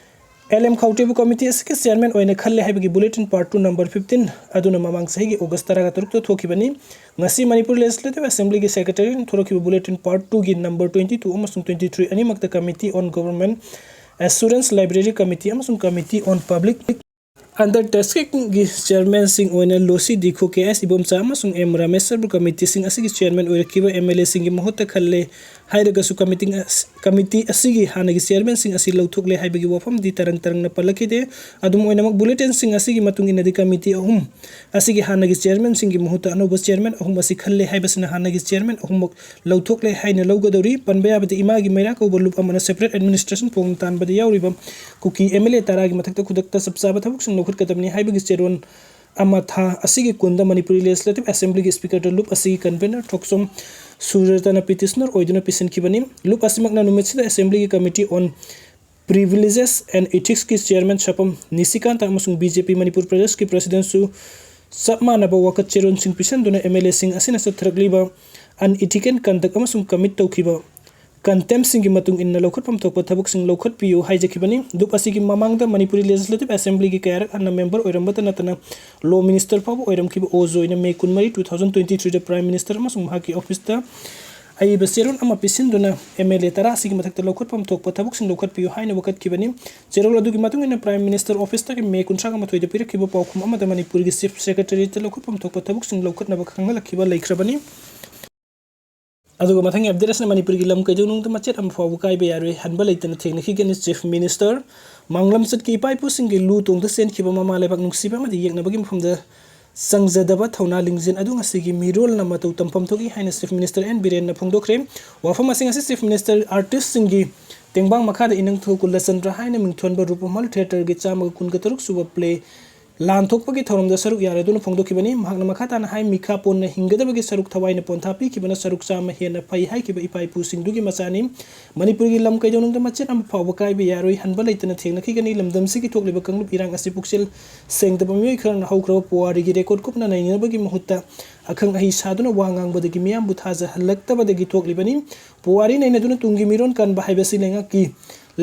ꯑꯦꯜ ꯑꯦꯝ ꯈꯧꯇꯦꯕꯨ ꯀꯃꯤꯇꯤ ꯑꯁꯤꯒꯤ ꯆꯤꯌꯔꯃꯦꯟ ꯑꯣꯏꯅ ꯈꯜꯂꯦ ꯍꯥꯏꯕꯒꯤ bulletin part two number fifteen ꯑꯗꯨꯅ ꯃꯃꯥꯡ ꯆꯍꯤꯒꯤ ꯑꯣꯒꯁ ꯇꯔꯥꯒ ꯇꯔꯨꯛꯇ ꯊꯣꯛꯈꯤꯕꯅꯤ꯫ ꯉꯁꯤ ꯃꯅꯤꯄꯨꯔ ꯂꯦꯖꯤꯁꯂꯦꯇꯤꯚ ꯑꯦꯁꯦꯝꯕ꯭ꯂꯤꯒꯤ ꯁꯦꯀ꯭ꯔꯦꯇꯦꯔꯤꯌꯦꯠꯅ ꯊꯣꯔꯛꯈꯤꯕ ꯕꯨꯂꯦꯇꯤꯟ ꯄꯥꯔꯠ ꯇꯨꯒꯤ ꯅꯝꯕꯔ ꯇ꯭ꯋꯦꯟꯇꯤ ꯇꯨ ꯑꯃꯁꯨꯡ ꯇ꯭ꯋꯦꯟꯇꯤ ꯊ꯭ꯔꯤ ꯑꯅꯤꯃꯛꯇ committee on government assurance library committee ꯑꯃꯁꯨꯡ ꯀꯃꯤꯇꯤ ꯑꯣꯟ ꯄꯕ꯭ꯂꯤꯛ ꯑꯟꯗꯔꯇꯦꯀꯤꯡꯒꯤ ꯆꯤꯌꯔꯃꯦꯟꯁꯤꯡ ꯑꯣꯏꯅ ꯂꯣꯁꯤ ꯗꯤꯈꯣ, ꯀꯦ ꯑꯦꯁ ꯏꯕꯣꯝꯆꯥ ꯑꯃꯁꯨꯡ ꯑꯦꯝ ꯔꯥꯃꯦꯁꯔꯕꯨ ꯀꯃꯤꯇꯤꯁꯤꯡ ꯑꯁꯤꯒꯤ ꯆꯤꯌꯔꯃꯦꯟ ꯑꯣꯏꯔꯛꯈꯤꯕ ꯑꯦꯝ ꯑꯦꯜ ꯑꯦꯁꯤꯡꯒꯤ ꯃꯍꯨꯠꯇ ꯈꯜꯂꯦ ꯍꯥꯏꯔꯒꯁꯨ ꯀꯃꯤꯇꯤ ꯑꯁ-, ꯀꯃꯤꯇꯤ ꯑꯁꯤꯒꯤ ꯍꯥꯟꯅꯒꯤ ꯆꯤꯌꯔꯃꯦꯟꯁꯤꯡ ꯑꯁꯤ ꯂꯧꯊꯣꯛꯂꯦ ꯍꯥꯏꯕꯒꯤ ꯋꯥꯐꯝꯗꯤ ꯇꯔꯪ ꯇꯔꯪꯅ ꯄꯜꯂꯛꯈꯤꯗꯦ꯫ ꯑꯗꯨꯝ ꯑꯣꯏꯅꯃꯛ, ꯕꯨꯂꯦꯇꯤꯟꯁꯤꯡ ꯑꯁꯤꯒꯤ ꯃꯇꯨꯡ ꯏꯟꯅꯗꯤ ꯀꯃꯤꯇꯤ ꯑꯍꯨꯝ ꯑꯁꯤꯒꯤ ꯍꯥꯟꯅꯒꯤ ꯆꯤꯌꯔꯃꯦꯟꯁꯤꯡꯒꯤ ꯃꯍꯨꯠꯇ ꯑꯅꯧꯕ ꯆꯤꯌꯔꯃꯦꯟ ꯑꯍꯨꯝ ꯑꯁꯤ ꯈꯜꯂꯦ ꯍꯥꯏꯕꯁꯤꯅ ꯍꯥꯟꯅꯒꯤ ꯆꯤꯌꯔꯃꯦꯟ ꯑꯍꯨꯝꯃꯛ ꯂꯧꯊꯣꯛꯂꯦ ꯍꯥꯏꯅ ꯂꯧꯒꯗꯧꯔꯤ꯫ ꯄꯟꯕ ꯌꯥꯕꯗꯤ ꯏꯃꯥꯒꯤ ꯃꯩꯔꯥ ꯀꯧꯕ ꯂꯨꯞ ꯑꯃꯅ ꯁꯦꯄꯔꯦꯠ ꯑꯦꯗꯃꯤꯅꯤꯁꯇ꯭ꯔꯦꯁꯟ ꯐꯣꯡ ꯇꯥꯟꯕꯗ ꯌꯥꯎꯔꯤꯕ ꯀꯨꯀꯤ ꯑꯦꯝ ꯑꯦꯜ ꯑꯦ ꯇꯔꯥꯒꯤ ꯃꯊꯛꯇ ꯈꯨꯗꯛꯇ ꯆꯞ ꯆꯥꯕ ꯊꯕꯛꯁꯤꯡ ꯂꯧꯈꯠꯀꯗꯕꯅꯤ ꯍꯥꯏꯕꯒꯤ ꯆꯦꯔꯣꯜ ꯑꯃ ꯊꯥ ꯑꯁꯤꯒꯤ ꯀꯨꯟꯗ ꯃꯅꯤꯄꯨꯔꯤ ꯂꯦꯖꯤꯁꯂꯦꯇꯤꯚ ꯑꯦꯁꯦꯝꯕ꯭ꯂꯤꯒꯤ ꯁ꯭ꯄꯤꯀꯔꯗ ꯂꯨꯞ ꯑꯁꯤꯒꯤ ꯀꯟꯚꯦꯅꯔ ꯊꯣꯛꯆꯣꯝ ꯁꯨꯔꯖꯇꯅ ꯄꯤꯇꯤꯁꯅꯔ ꯑꯣꯏꯗꯨꯅ ꯄꯤꯁꯤꯟꯈꯤꯕꯅꯤ꯫ ꯂꯨꯞ ꯑꯁꯤꯃꯛꯅ ꯅꯨꯃꯤꯠꯁꯤꯗ ꯑꯦꯁꯦꯝꯕ꯭ꯂꯤꯒꯤ ꯀꯃꯤꯇꯤ ꯑꯣꯟ Privileges and Ethicsꯀꯤ chairman ꯁꯥꯄꯝ ꯅꯤꯁꯤꯀꯥꯟꯇ ꯑꯃꯁꯨꯡ BJP ꯃꯅꯤꯄꯨꯔ ꯄ꯭ꯔꯗꯦꯁꯀꯤ presidentꯁꯨ ꯆꯞ ꯃꯥꯟꯅꯕ ꯋꯥꯀꯠ ꯆꯦꯔꯣꯜꯁꯤꯡ ꯄꯤꯁꯤꯟꯗꯨꯅ MLAꯁꯤꯡ ꯑꯁꯤꯅ ꯆꯠꯊꯔꯛꯂꯤꯕ unethical conduct ꯑꯃꯁꯨꯡ commit ꯇꯧꯈꯤꯕ contemptꯁꯤꯡꯒꯤ ꯃꯇꯨꯡ ꯏꯟꯅ ꯂꯧꯈꯠꯐꯝ ꯊꯣꯛꯄ ꯊꯕꯛꯁꯤꯡ ꯂꯧꯈꯠꯄꯤꯌꯨ ꯍꯥꯏꯖꯈꯤꯕꯅꯤ꯫ ꯗꯨꯞ ꯑꯁꯤꯒꯤ ꯃꯃꯥꯡꯗ ꯃꯅꯤꯄꯨꯔꯤ Legislative Assemblyꯒꯤ ꯀꯌꯥꯔꯛ ꯍꯟꯅ member ꯑꯣꯏꯔꯝꯕꯇ ꯅꯠꯇꯅ Law Minister ꯐꯥꯎꯕ ꯑꯣꯏꯔꯝꯈꯤꯕ ꯑꯣ ꯖꯣꯏꯅ May ꯀꯨꯟꯃꯔꯤ, two thousand twenty threeꯗ Prime Minister ꯑꯃꯁꯨꯡ ꯃꯍꯥꯛꯀꯤ officeꯇ ꯑꯏꯕ ꯆꯦꯔꯣꯜ ꯑꯃ ꯄꯤꯁꯤꯟꯗꯨꯅ MLA ꯇꯔꯥ ꯑꯁꯤꯒꯤ ꯃꯊꯛꯇ ꯂꯧꯈꯠꯐꯝ ꯊꯣꯛꯄ ꯊꯕꯛꯁꯤꯡ ꯂꯧꯈꯠꯄꯤꯌꯨ ꯍꯥꯏꯅ ꯋꯥꯀꯠꯈꯤꯕꯅꯤ꯫ ꯆꯦꯔꯣꯜ ꯑꯗꯨꯒꯤ ꯃꯇꯨꯡ ꯏꯟꯅ Prime Minister officeꯇꯒꯤ May ꯀꯨꯟꯊ꯭ꯔꯥꯒ ꯃꯥꯊꯣꯏꯗ ꯄꯤꯔꯛꯈꯤꯕ ꯄꯥꯎꯈꯨꯝ ꯑꯃꯗ ꯃꯅꯤꯄꯨꯔꯒꯤ Chief Secretariatꯇ ꯂꯧꯈꯠꯐꯝ ꯊꯣꯛꯄ ꯊꯕꯛꯁꯤꯡ ꯂꯧꯈꯠꯅꯕ ꯈꯪꯍꯜꯂꯛꯈꯤꯕ ꯂꯩꯈ꯭ꯔꯕꯅꯤ꯫ ꯑꯗꯨꯒ ꯃꯊꯪꯒꯤ update ꯑꯁꯤꯅ ꯃꯅꯤꯄꯨꯔꯒꯤ ꯂꯝ ꯀꯩꯗꯧꯅꯨꯡꯗ ꯃꯆꯦꯠ ꯑꯃ ꯐꯥꯎꯕ ꯀꯥꯏꯕ ꯌꯥꯔꯣꯏ, ꯍꯟꯕ ꯂꯩꯇꯅ ꯊꯦꯡꯅꯈꯤꯒꯅꯤ꯫ Chief Minister ꯃꯥꯡꯂꯝꯆꯠꯀꯤ ꯏꯄꯥ ꯏꯄꯨꯁꯤꯡꯒꯤ ꯂꯨ ꯇꯣꯡꯗ ꯆꯦꯟꯈꯤꯕ ꯃꯃꯥ ꯂꯩꯕꯥꯛ ꯅꯨꯡꯁꯤꯕ ꯑꯃꯗꯤ ꯌꯦꯛꯅꯕꯒꯤ ꯃꯐꯝꯗ ꯆꯪꯖꯗꯕ ꯊꯧꯅꯥ ꯂꯤꯡꯖꯦꯜ ꯑꯗꯨ ꯉꯁꯤꯒꯤ ꯃꯤꯔꯣꯜꯅ ꯃꯇꯧ ꯇꯝꯐꯝ ꯊꯣꯛꯏ ꯍꯥꯏꯅ Chief Minister ꯑꯦꯟ ꯕꯤꯔꯦꯟꯅ ꯐꯣꯡꯗꯣꯛꯈ꯭ꯔꯦ꯫ ꯋꯥꯐꯝ ꯑꯁꯤꯡ ꯑꯁꯤ Chief Minister artistꯁꯤꯡꯒꯤ ꯇꯦꯡꯕꯥꯡ ꯃꯈꯥꯗ ꯏꯅꯪꯊꯧ ꯀꯨꯂꯆꯟꯗ꯭ꯔ ꯍꯥꯏꯅ ꯃꯤꯡꯊꯣꯟꯕ ꯔꯨꯄꯃꯍꯜ Theatreꯒꯤ ꯆꯥꯝꯃꯒ ꯀꯨꯟꯒ ꯇꯔꯨꯛ ꯁꯨꯕ play ꯂꯥꯟꯊꯣꯛꯄꯒꯤ ꯊꯧꯔꯝꯗ ꯁꯔꯨꯛ ꯌꯥꯔꯦ ꯑꯗꯨꯅ ꯐꯣꯡꯗꯣꯛꯈꯤꯕꯅꯤ꯫ ꯃꯍꯥꯛꯅ ꯃꯈꯥ ꯇꯥꯅ ꯍꯥꯏ, ꯃꯤꯈꯥ ꯄꯣꯟꯅ ꯍꯤꯡꯒꯗꯕꯒꯤ ꯁꯔꯨꯛ ꯊꯋꯥꯏꯅ ꯄꯣꯟꯊꯥ ꯄꯤꯈꯤꯕꯅ ꯁꯔꯨꯛ ꯆꯥꯝꯃ ꯍꯦꯟꯅ ꯐꯩ ꯍꯥꯏꯈꯤꯕ ꯏꯄꯥ ꯏꯄꯨꯁꯤꯡꯗꯨꯒꯤ ꯃꯆꯥꯅꯤ꯫ ꯃꯅꯤꯄꯨꯔꯒꯤ ꯂꯝ ꯀꯩꯗꯧꯅꯨꯡꯗ ꯃꯆꯦꯠ ꯑꯃ ꯐꯥꯎꯕ ꯀꯥꯏꯕ ꯌꯥꯔꯣꯏ, ꯍꯟꯕ ꯂꯩꯇꯅ ꯊꯦꯡꯅꯈꯤꯒꯅꯤ꯫ ꯂꯝꯗꯝꯁꯤꯒꯤ ꯊꯣꯛꯂꯤꯕ ꯀꯥꯡꯂꯨꯞ ꯏꯔꯥꯡ ꯑꯁꯤ ꯄꯨꯛꯆꯦꯜ ꯁꯦꯡꯗꯕ ꯃꯤꯑꯣꯏ ꯈꯔꯅ ꯍꯧꯈ꯭ꯔꯕ ꯄꯨꯋꯥꯔꯤꯒꯤ record ꯀꯨꯞꯅ ꯅꯩꯅꯕꯒꯤ ꯃꯍꯨꯠꯇ ꯑꯈꯪ ꯑꯍꯩ ꯁꯥꯗꯨꯅ ꯋꯥ ꯉꯥꯡꯕꯗꯒꯤ ꯃꯤꯌꯥꯝꯕꯨ ꯊꯥꯖꯍꯜꯂꯛꯇꯕꯗꯒꯤ ꯊꯣꯛꯂꯤꯕꯅꯤ꯫ ꯄꯨꯋꯥꯔꯤ ꯅꯩꯅꯗꯨꯅ ꯇꯨꯡꯒꯤ ꯃꯤꯔꯣꯟ ꯀꯟꯕ ꯍꯥꯏꯕꯁꯤ ꯂꯩꯉꯥꯛꯀꯤ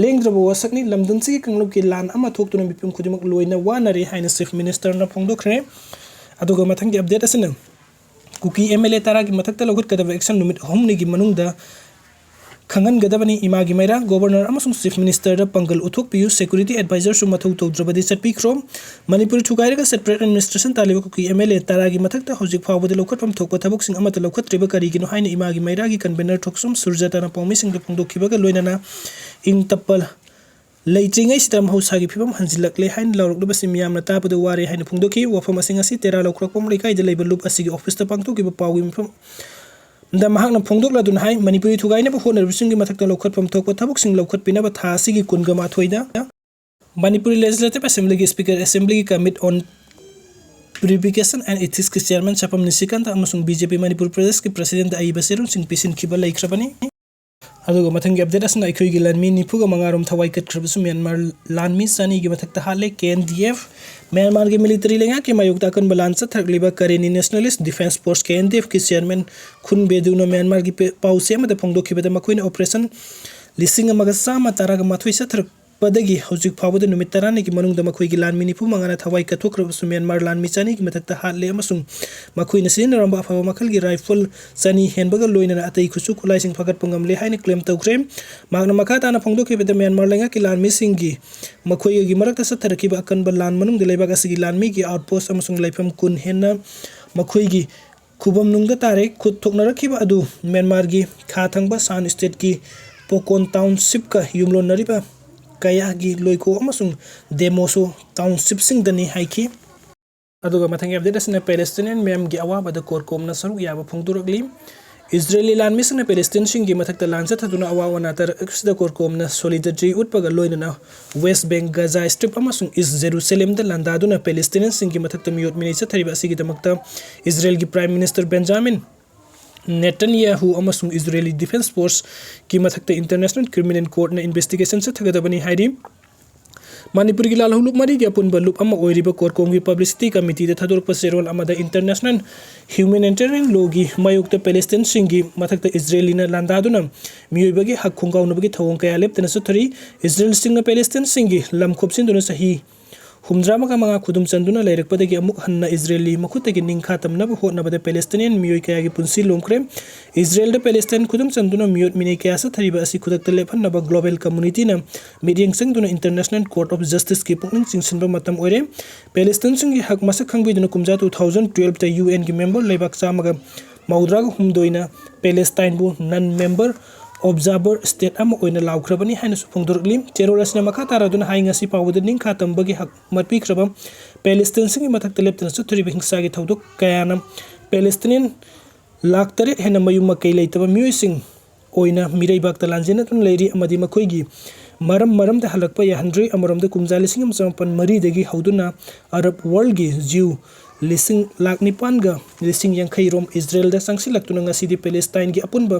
ꯂꯦꯡꯗ꯭ꯔꯕ ꯋꯥꯁꯛꯅꯤ꯫ ꯂꯝꯗꯝꯁꯤꯒꯤ ꯀꯥꯡꯂꯨꯞꯀꯤ ꯂꯥꯟ ꯑꯃ ꯊꯣꯛꯇꯨꯅ ꯃꯤꯄꯨꯝ ꯈꯨꯗꯤꯡꯃꯛ ꯂꯣꯏꯅ ꯋꯥꯅꯔꯦ ꯍꯥꯏꯅ Chief Ministerꯅ ꯐꯣꯡꯗꯣꯛꯈ꯭ꯔꯦ꯫ ꯑꯗꯨꯒ ꯃꯊꯪꯒꯤ update ꯑꯁꯤꯅ ꯀꯨꯀꯤ MLA ꯇꯔꯥꯒꯤ ꯃꯊꯛꯇ ꯂꯧꯈꯠꯀꯗꯕ action ꯅꯨꯃꯤꯠ ꯍꯨꯝꯅꯤꯒꯤ ꯃꯅꯨꯡꯗ ꯈꯪꯍꯟꯒꯗꯕꯅꯤ꯫ ꯏꯃꯥꯒꯤ ꯃꯩꯔꯥ, Governor ꯑꯃꯁꯨꯡ Chief Ministerꯗ ꯄꯥꯡꯒꯜ ꯎꯠꯊꯣꯛꯄꯤꯌꯨ꯫ Security advisorꯁꯨ ꯃꯊꯧ ꯇꯧꯗ꯭ꯔꯕꯗꯤ ꯆꯠꯄꯤꯈ꯭ꯔꯣ꯫ ꯃꯅꯤꯄꯨꯔ ꯊꯨꯒꯥꯏꯔꯒ separate administration ꯇꯥꯜꯂꯤꯕ ꯀꯨꯀꯤ MLA ꯇꯔꯥꯒꯤ ꯃꯊꯛꯇ ꯍꯧꯖꯤꯛ ꯐꯥꯎꯕꯗ ꯂꯧꯈꯠꯐꯝ ꯊꯣꯛꯄ ꯊꯕꯛꯁꯤꯡ ꯑꯃꯠꯇ ꯂꯧꯈꯠꯇ꯭ꯔꯤꯕ ꯀꯔꯤꯒꯤꯅꯣ ꯍꯥꯏꯅ ꯏꯃꯥꯒꯤ ꯃꯩꯔꯥꯒꯤ convener ꯊꯣꯛꯆꯣꯝ ꯁꯨꯔꯖꯇꯥꯅ ꯄꯥꯎꯃꯤꯁꯤꯡꯗ ꯐꯣꯡꯗꯣꯛꯈꯤꯕꯒ ꯂꯣꯏꯅꯅ ꯏꯪ ꯇꯞꯄ ꯂꯩꯇ꯭ꯔꯤꯉꯩꯁꯤꯗ ꯃꯍꯧꯁꯥꯒꯤ ꯐꯤꯕꯝ ꯍꯟꯖꯤꯜꯂꯛꯂꯦ ꯍꯥꯏꯅ ꯂꯥꯎꯔꯛꯂꯤꯕꯁꯤ ꯃꯤꯌꯥꯝꯅ ꯇꯥꯕꯗ ꯋꯥꯔꯦ ꯍꯥꯏꯅ ꯐꯣꯡꯗꯣꯛꯈꯤ꯫ ꯋꯥꯐꯝ ꯑꯁꯤꯡ ꯑꯁꯤ ꯇꯦꯔꯥ ꯂꯧꯈ꯭ꯔꯛꯄꯝ ꯂꯩꯀꯥꯏꯗ ꯂꯩꯕ ꯂꯨꯞ ꯑꯁꯤꯒꯤ officeꯇ ꯄꯥꯡꯊꯣꯛꯈꯤꯕ ꯄꯥꯎꯒꯤ ꯃꯐꯝꯗ ꯃꯍꯥꯛꯅ ꯐꯣꯡꯗꯣꯛꯂꯗꯨꯅ ꯍꯥꯏ, ꯃꯅꯤꯄꯨꯔꯤ ꯊꯨꯒꯥꯏꯅꯕ ꯍꯣꯠꯅꯔꯤꯕꯁꯤꯡꯒꯤ ꯃꯊꯛꯇ ꯂꯧꯈꯠꯐꯝ ꯊꯣꯛꯄ ꯊꯕꯛꯁꯤꯡ ꯂꯧꯈꯠꯄꯤꯅꯕ ꯊꯥ ꯑꯁꯤꯒꯤ ꯀꯨꯟꯒ ꯃꯥꯊꯣꯏꯗ Manipuri Legislative Assemblyꯒꯤ Speaker, Assemblyꯒꯤ Committee on Purification and Ethicsꯀꯤ Chairman ꯁꯥꯄꯝ ꯅꯤꯁꯤꯀꯥꯟꯇ ꯑꯃꯁꯨꯡ BJP ꯃꯅꯤꯄꯨꯔ ꯄ꯭ꯔꯗꯦꯁꯀꯤ Presidentꯗ ꯑꯏꯕ ꯆꯦꯔꯣꯜꯁꯤꯡ ꯄꯤꯁꯤꯟꯈꯤꯕ ꯂꯩꯈ꯭ꯔꯕꯅꯤ꯫ ꯑꯗꯨꯒ ꯃꯊꯪꯒꯤ ꯑꯞꯗꯦꯠ ꯑꯁꯤꯅ ꯑꯩꯈꯣꯏꯒꯤ ꯂꯥꯟꯃꯤ ꯅꯤꯐꯨꯒ ꯃꯉꯥ ꯔꯣꯝ ꯊꯋꯥꯏ ꯀꯠꯈ꯭ꯔꯕꯁꯨ ꯃ꯭ꯌꯥꯟꯃꯥꯔ ꯂꯥꯟꯃꯤ ꯆꯅꯤꯒꯤ ꯃꯊꯛꯇ ꯍꯥꯠꯂꯦ꯫ ꯀꯦ ꯑꯦꯟ ꯗꯤ ꯑꯦꯐ, ꯃ꯭ꯌꯥꯟꯃꯥꯔꯒꯤ ꯃꯤꯂꯤꯇꯔꯤ ꯂꯩꯉꯥꯛꯀꯤ ꯃꯥꯌꯣꯛꯇ ꯑꯀꯟꯕ ꯂꯥꯟ ꯆꯠꯊꯔꯛꯂꯤꯕ ꯀꯔꯦꯅꯤ ꯅꯦꯁꯅꯦꯂꯤꯁ ꯗꯤꯐꯦꯟꯁ ꯐꯣꯔꯁ, ꯀꯦ ꯑꯦꯟ ꯗꯤ ꯑꯦꯐꯀꯤ ꯆꯤꯌꯔꯃꯦꯟ ꯈꯨꯟ ꯕꯦꯗꯨꯅ ꯃ꯭ꯌꯥꯟꯃꯥꯔꯒꯤ ꯄꯦ-, ꯄꯥꯎꯆꯦ ꯑꯃꯗ ꯐꯣꯡꯗꯣꯛꯈꯤꯕꯗ ꯃꯈꯣꯏꯅ ꯑꯣꯄꯔꯦꯁꯟ ꯂꯤꯁꯤꯡ ꯑꯃꯒ ꯆꯥꯝꯃ ꯇꯔꯥꯒ ꯃꯥꯊꯣꯏ ꯆꯠꯊꯔꯛ ꯄꯗꯒꯤ ꯍꯧꯖꯤꯛ ꯐꯥꯎꯕꯗ ꯅꯨꯃꯤꯠ ꯇꯔꯥꯅꯤꯒꯤ ꯃꯅꯨꯡꯗ ꯃꯈꯣꯏꯒꯤ ꯂꯥꯟꯃꯤ ꯅꯤꯐꯨ ꯃꯉꯥꯅ ꯊꯋꯥꯏ ꯀꯠꯊꯣꯛꯈ꯭ꯔꯕꯁꯨ ꯃ꯭ꯌꯥꯟꯃꯥꯔ ꯂꯥꯟꯃꯤ ꯆꯅꯤꯒꯤ ꯃꯊꯛꯇ ꯍꯥꯠꯂꯦ ꯑꯃꯁꯨꯡ ꯃꯈꯣꯏꯅ ꯁꯤꯖꯤꯟꯅꯔꯝꯕ ꯑꯐꯕ ꯃꯈꯜꯒꯤ ꯔꯥꯏꯐꯜ ꯆꯅꯤ ꯍꯦꯟꯕꯒ ꯂꯣꯏꯅꯅ ꯑꯇꯩ ꯈꯨꯠꯁꯨ ꯈꯨꯠꯂꯥꯏꯁꯤꯡ ꯐꯒꯠꯄ ꯉꯝꯂꯦ ꯍꯥꯏꯅ ꯀ꯭ꯂꯦꯝ ꯇꯧꯈ꯭ꯔꯦ꯫ ꯃꯍꯥꯛꯅ ꯃꯈꯥ ꯇꯥꯅ ꯐꯣꯡꯗꯣꯛꯈꯤꯕꯗ ꯃ꯭ꯌꯥꯟꯃꯥꯔ ꯂꯩꯉꯥꯛꯀꯤ ꯂꯥꯟꯃꯤꯁꯤꯡꯒꯤ ꯃꯈꯣꯏꯒꯤ ꯃꯔꯛꯇ ꯆꯠꯊꯔꯛꯈꯤꯕ ꯑꯀꯟꯕ ꯂꯥꯟ ꯃꯅꯨꯡꯗ ꯂꯩꯕꯥꯛ ꯑꯁꯤꯒꯤ ꯂꯥꯟꯃꯤꯒꯤ ꯑꯥꯎꯠꯄꯣꯁ ꯑꯃꯁꯨꯡ ꯂꯩꯐꯝ ꯀꯨꯟ ꯍꯦꯟꯅ ꯃꯈꯣꯏꯒꯤ ꯈꯨꯕꯝꯅꯨꯡꯗ ꯇꯥꯔꯦ꯫ ꯈꯨꯠ ꯊꯣꯛꯅꯔꯛꯈꯤꯕ ꯑꯗꯨ ꯃ꯭ꯌꯥꯟꯃꯥꯔꯒꯤ ꯈꯥ ꯊꯪꯕ ꯁꯥꯟ ꯁ꯭ꯇꯦꯠꯀꯤ ꯄꯣꯀꯣꯟ ꯇꯥꯎꯟꯁꯤꯞꯀ ꯌꯨꯝꯂꯣꯟꯅꯔꯤꯕ ꯀꯌꯥꯒꯤ ꯂꯣꯏꯀꯣ ꯑꯃꯁꯨꯡ ꯗꯦꯃꯣꯁꯣ ꯇꯥꯎꯟꯁꯤꯞꯁꯤꯡꯗꯅꯤ ꯍꯥꯏꯈꯤ꯫ ꯑꯗꯨꯒ ꯃꯊꯪꯒꯤ ꯑꯞꯗꯦꯠ ꯑꯁꯤꯅ ꯄꯦꯂꯦꯁꯇꯤꯅꯤꯌꯟ ꯃꯤꯌꯥꯝꯒꯤ ꯑꯋꯥꯕꯗ ꯀꯣꯔꯀꯣꯝꯅ ꯁꯔꯨꯛ ꯌꯥꯕ ꯐꯣꯡꯗꯣꯔꯛꯂꯤ꯫ ꯏꯖꯔꯦꯂꯤ ꯂꯥꯟꯃꯤꯁꯤꯡꯅ ꯄꯦꯂꯦꯁꯇꯤꯟꯁꯤꯡꯒꯤ ꯃꯊꯛꯇ ꯂꯥꯟ ꯆꯠꯊꯗꯨꯅ ꯑꯋꯥ ꯑꯅꯥ ꯇꯥꯔꯛꯄꯁꯤꯗ ꯀꯣꯔꯀꯣꯝꯅ ꯁꯣꯂꯤꯗꯔꯤꯇꯤ ꯎꯠꯄꯒ ꯂꯣꯏꯅꯅ ꯋꯦꯁ ꯕꯦꯡ, ꯒꯖꯥ ꯁ꯭ꯇ꯭ꯔꯤꯞ ꯑꯃꯁꯨꯡ ꯏꯁ ꯖꯦꯔꯨꯁꯂꯦꯝꯗ ꯂꯥꯟꯗꯥꯗꯨꯅ ꯄꯦꯂꯦꯁꯇꯤꯅꯤꯌꯟꯁꯤꯡꯒꯤ ꯃꯊꯛꯇ ꯃꯤꯑꯣꯠ ꯃꯤꯅꯩ ꯆꯠꯊꯔꯤꯕ ꯑꯁꯤꯒꯤꯗꯃꯛꯇ ꯏꯖꯔꯦꯜꯒꯤ ꯄ꯭ꯔꯥꯏꯝ ꯃꯤꯅꯤꯁꯇꯔ ꯕꯦꯟꯖꯥꯃꯤꯟ ꯅꯦꯇꯟꯌꯥꯍꯨ ꯑꯃꯁꯨꯡ ꯏꯖꯔꯦꯂꯤ ꯗꯤꯐꯦꯟꯁ ꯐꯣꯔꯁꯀꯤ ꯃꯊꯛꯇ ꯏꯟꯇꯔꯅꯦꯁꯅꯦꯜ ꯀ꯭ꯔꯤꯃꯤꯅꯦꯜ ꯀꯣꯔꯠꯅ ꯏꯟꯚꯦꯁꯇꯤꯒꯦꯁꯟ ꯆꯠꯊꯒꯗꯕꯅꯤ ꯍꯥꯏꯔꯤ꯫ ꯃꯅꯤꯄꯨꯔꯒꯤ ꯂꯥꯜꯍꯧꯂꯨꯞ ꯃꯔꯤꯒꯤ ꯑꯄꯨꯟꯕ ꯂꯨꯞ ꯑꯃ ꯑꯣꯏꯔꯤꯕ ꯀꯣꯔꯀꯣꯝꯒꯤ ꯄꯕ꯭ꯂꯤꯁꯤꯇꯤ ꯀꯃꯤꯇꯤꯗ ꯊꯥꯗꯣꯔꯛꯄ ꯆꯦꯔꯣꯜ ꯑꯃꯗ ꯏꯟꯇꯔꯅꯦꯁꯅꯦꯜ ꯍ꯭ꯌꯨꯃꯦꯅꯤꯇꯦꯔꯤꯌꯟ ꯂꯣꯒꯤ ꯃꯥꯌꯣꯛꯇ ꯄꯦꯂꯦꯁꯇꯤꯟꯁꯤꯡꯒꯤ ꯃꯊꯛꯇ ꯏꯖꯔꯦꯂꯤꯅ ꯂꯥꯟꯗꯥꯗꯨꯅ ꯃꯤꯑꯣꯏꯕꯒꯤ ꯍꯛ ꯈꯣꯡꯒꯥꯎꯅꯕꯒꯤ ꯊꯧꯑꯣꯡ ꯀꯌꯥ ꯂꯦꯞꯇꯅ ꯆꯠꯊꯔꯤ꯫ ꯏꯖꯔꯦꯜꯁꯤꯡꯅ ꯄꯦꯂꯦꯁꯇꯤꯟꯁꯤꯡꯒꯤ ꯂꯝ ꯈꯣꯞꯆꯤꯟꯗꯨꯅ ꯆꯍꯤ ꯍꯨꯝꯗ꯭ꯔꯥ ꯑꯃꯒ ꯃꯉꯥ ꯈꯨꯗꯨꯝ ꯆꯟꯗꯨꯅ ꯂꯩꯔꯛꯄꯗꯒꯤ ꯑꯃꯨꯛ ꯍꯟꯅ ꯏꯖꯔꯦꯜꯂꯤ ꯃꯈꯨꯠꯇꯒꯤ ꯅꯤꯡꯈꯥ ꯇꯝꯅꯕ ꯍꯣꯠꯅꯕꯗ ꯄꯦꯂꯦꯁꯇꯤꯅꯤꯌꯟ ꯃꯤꯑꯣꯏ ꯀꯌꯥꯒꯤ ꯄꯨꯟꯁꯤ ꯂꯣꯝꯈ꯭ꯔꯦ꯫ ꯏꯖꯔꯦꯜꯗ ꯄꯦꯂꯦꯁꯇꯥꯏꯟ ꯈꯨꯗꯨꯝ ꯆꯟꯗꯨꯅ ꯃꯤꯑꯣꯠ ꯃꯤꯅꯩ ꯀꯌꯥ ꯆꯠꯊꯔꯤꯕ ꯑꯁꯤ ꯈꯨꯗꯛꯇ ꯂꯦꯞꯍꯟꯅꯕ ꯒ꯭ꯂꯣꯕꯦꯜ ꯀꯝꯃꯨꯅꯤꯇꯤꯅ ꯃꯤꯠꯌꯦꯡ ꯆꯪꯗꯨꯅ ꯏꯟꯇꯔꯅꯦꯁꯅꯦꯜ ꯀꯣꯔꯠ ꯑꯣꯐ ꯖꯁꯇꯤꯁꯀꯤ ꯄꯨꯛꯅꯤꯡ ꯆꯤꯡꯁꯤꯟꯕ ꯃꯇꯝ ꯑꯣꯏꯔꯦ꯫ ꯄꯦꯂꯦꯁꯇꯥꯏꯟꯁꯤꯡꯒꯤ ꯍꯛ ꯃꯁꯛ ꯈꯪꯕꯤꯗꯨꯅ ꯀꯨꯝꯖꯥ ꯇꯨ ꯊꯥꯎꯖꯟ ꯇꯨꯋꯦꯜꯐꯇ ꯌꯨ ꯑꯦꯟꯒꯤ ꯃꯦꯝꯕꯔ ꯂꯩꯕꯥꯛ ꯆꯥꯝꯃꯒ ꯃꯧꯗ꯭ꯔꯥꯒ ꯍꯨꯝꯗꯣꯏꯅ ꯄꯦꯂꯦꯁꯇꯥꯏꯟꯕꯨ ꯅꯟ ꯃꯦꯝꯕꯔ ꯑꯣꯕꯖꯥꯔꯚꯔ ꯁ꯭ꯇꯦꯠ ꯑꯃ ꯑꯣꯏꯅ ꯂꯥꯎꯈ꯭ꯔꯕꯅꯤ ꯍꯥꯏꯅꯁꯨ ꯐꯣꯡꯗꯣꯔꯛꯂꯤ꯫ ꯆꯦꯔꯣꯜ ꯑꯁꯤꯅ ꯃꯈꯥ ꯇꯥꯔꯗꯨꯅ ꯍꯥꯏ, ꯉꯁꯤ ꯐꯥꯎꯕꯗ ꯅꯤꯡꯈꯥ ꯇꯝꯕꯒꯤ ꯍꯛ ꯃꯠꯄꯤꯈ꯭ꯔꯕ ꯄꯦꯂꯦꯁꯇꯤꯟꯁꯤꯡꯒꯤ ꯃꯊꯛꯇ ꯂꯦꯞꯇꯅ ꯆꯠꯊꯔꯤꯕ ꯍꯤꯡꯁꯥꯒꯤ ꯊꯧꯗꯣꯛ ꯀꯌꯥꯅ ꯄꯦꯂꯦꯁꯇꯤꯅꯤꯌꯟ ꯂꯥꯈ ꯇꯔꯦꯠ ꯍꯦꯟꯅ ꯃꯌꯨꯝ ꯃꯀꯩ ꯂꯩꯇꯕ ꯃꯤꯑꯣꯏꯁꯤꯡ ꯑꯣꯏꯅ ꯃꯤꯔꯩꯕꯥꯛꯇ ꯂꯥꯟꯖꯦꯟꯅꯗꯨꯅ ꯂꯩꯔꯤ ꯑꯃꯗꯤ ꯃꯈꯣꯏꯒꯤ ꯃꯔꯝ ꯃꯔꯝꯗ ꯍꯜꯂꯛꯄ ꯌꯥꯍꯟꯗ꯭ꯔꯤ꯫ ꯑꯃꯔꯣꯝꯗ ꯀꯨꯝꯖꯥ ꯂꯤꯁꯤꯡ ꯑꯃ ꯆꯃꯥꯄꯟ ꯃꯔꯤꯗꯒꯤ ꯍꯧꯗꯨꯅ ꯑꯔꯕ ꯋꯥꯔꯜꯒꯤ ꯖ꯭ꯌꯨ ꯂꯤꯁꯤꯡ ꯂꯥꯈ ꯅꯤꯄꯥꯟꯒ ꯂꯤꯁꯤꯡ ꯌꯥꯡꯈꯩ ꯔꯣꯝ ꯏꯖꯔꯦꯜꯗ ꯆꯪꯁꯤꯜꯂꯛꯇꯨꯅ ꯉꯁꯤꯗꯤ ꯄꯦꯂꯦꯁꯇꯥꯏꯟꯒꯤ ꯑꯄꯨꯟꯕ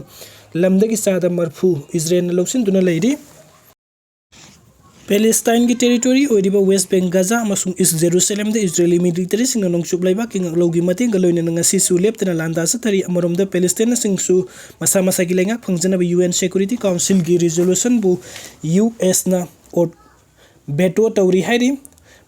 ꯂꯝꯗꯒꯤ ꯆꯥꯗ ꯃꯔꯐꯨ ꯏꯖꯔꯦꯜꯅ ꯂꯧꯁꯤꯟꯗꯨꯅ ꯂꯩꯔꯤ꯫ ꯄꯦꯂꯦꯁꯇꯥꯏꯟꯒꯤ ꯇꯦꯔꯤꯇꯣꯔꯤ ꯑꯣꯏꯔꯤꯕ ꯋꯦꯁ ꯕꯦꯡ, ꯒꯖꯥ ꯑꯃꯁꯨꯡ ꯏꯁ ꯖꯦꯔꯨꯁꯂꯦꯝꯗ ꯏꯖꯔꯦꯂꯤ ꯃꯤꯂꯤꯇꯔꯤꯁꯤꯡꯅ ꯅꯣꯡꯆꯨꯞ ꯂꯩꯕꯥꯛꯀꯤ ꯉꯥꯛꯂꯧꯒꯤ ꯃꯇꯦꯡꯒ ꯂꯣꯏꯅꯅ ꯉꯁꯤꯁꯨ ꯂꯦꯞꯇꯅ ꯂꯥꯟꯗꯥ ꯆꯠꯊꯔꯤ꯫ ꯑꯃꯔꯣꯝꯗ ꯄꯦꯂꯦꯁꯇꯥꯏꯟꯁꯤꯡꯁꯨ ꯃꯁꯥ ꯃꯁꯥꯒꯤ ꯂꯩꯉꯥꯛ ꯐꯪꯖꯅꯕ ꯌꯨ ꯑꯦꯟ ꯁꯦꯀ꯭ꯌꯨꯔꯤꯇꯤ ꯀꯥꯎꯟꯁꯤꯜꯒꯤ ꯔꯤꯖꯣꯂꯨꯁꯟꯕꯨ ꯌꯨ ꯑꯦꯁꯅ ꯚꯦꯇꯣ ꯇꯧꯔꯤ ꯍꯥꯏꯔꯤ꯫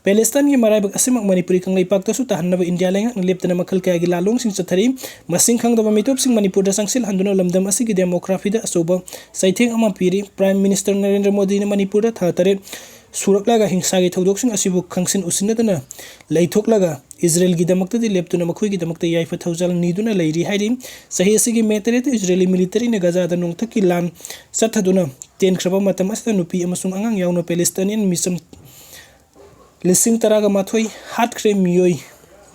ꯄꯦꯂꯦꯁꯇꯥꯏꯟꯒꯤ ꯃꯔꯥꯏꯕꯛ ꯑꯁꯤꯃꯛ ꯃꯅꯤꯄꯨꯔꯤ ꯀꯪꯂꯩꯄꯥꯛꯇꯁꯨ ꯇꯥꯍꯟꯅꯕ ꯏꯟꯗꯤꯌꯥ ꯂꯩꯉꯥꯛꯅ ꯂꯦꯞꯇꯅ ꯃꯈꯜ ꯀꯌꯥꯒꯤ ꯂꯥꯜꯂꯣꯡꯁꯤꯡ ꯆꯠꯊꯔꯤ꯫ ꯃꯁꯤꯡ ꯈꯪꯗꯕ ꯃꯤꯇꯣꯞꯁꯤꯡ ꯃꯅꯤꯄꯨꯔꯗ ꯆꯪꯁꯤꯜꯍꯟꯗꯨꯅ ꯂꯝꯗꯝ ꯑꯁꯤꯒꯤ ꯗꯦꯃꯣꯒ꯭ꯔꯥꯐꯤꯗ ꯑꯆꯧꯕ ꯆꯩꯊꯦꯡ ꯑꯃ ꯄꯤꯔꯤ꯫ ꯄ꯭ꯔꯥꯏꯝ ꯃꯤꯅꯤꯁꯇꯔ ꯅꯔꯦꯟꯗ꯭ꯔ ꯃꯣꯗꯤꯅ ꯃꯅꯤꯄꯨꯔꯗ ꯊꯥ ꯇꯔꯦꯠ ꯁꯨꯔꯛꯂꯒ ꯍꯤꯡꯁꯥꯒꯤ ꯊꯧꯗꯣꯛꯁꯤꯡ ꯑꯁꯤꯕꯨ ꯈꯪꯁꯤꯟ ꯎꯁꯤꯟꯅꯗꯅ ꯂꯩꯊꯣꯛꯂꯒ ꯏꯖꯔꯦꯜꯒꯤꯗꯃꯛꯇꯗꯤ ꯂꯦꯞꯇꯨꯅ ꯃꯈꯣꯏꯒꯤꯗꯃꯛꯇ ꯌꯥꯏꯐ ꯊꯧꯖꯥꯜ ꯅꯤꯗꯨꯅ ꯂꯩꯔꯤ ꯍꯥꯏꯔꯤ꯫ ꯆꯍꯤ ꯑꯁꯤꯒꯤ ꯃꯦ ꯇꯔꯦꯠꯇ ꯏꯖꯔꯦꯂꯤ ꯃꯤꯂꯤꯇꯔꯤꯅ ꯒꯖꯥꯗ ꯅꯣꯡꯊꯛꯀꯤ ꯂꯥꯟ ꯆꯠꯊꯗꯨꯅ ꯇꯦꯟꯈ꯭ꯔꯕ ꯃꯇꯝ ꯑꯁꯤꯗ ꯅꯨꯄꯤ ꯑꯃꯁꯨꯡ ꯑꯉꯥꯡ ꯌꯥꯎꯅ ꯄꯦꯂꯦꯁꯇꯥꯏꯅꯤꯌꯟ ꯃꯤꯆꯝ ꯂꯤꯁꯤꯡ ꯇꯔꯥꯒ ꯃꯥꯊꯣꯏ ꯍꯥꯠꯈ꯭ꯔꯦ꯫ ꯃꯤꯑꯣꯏ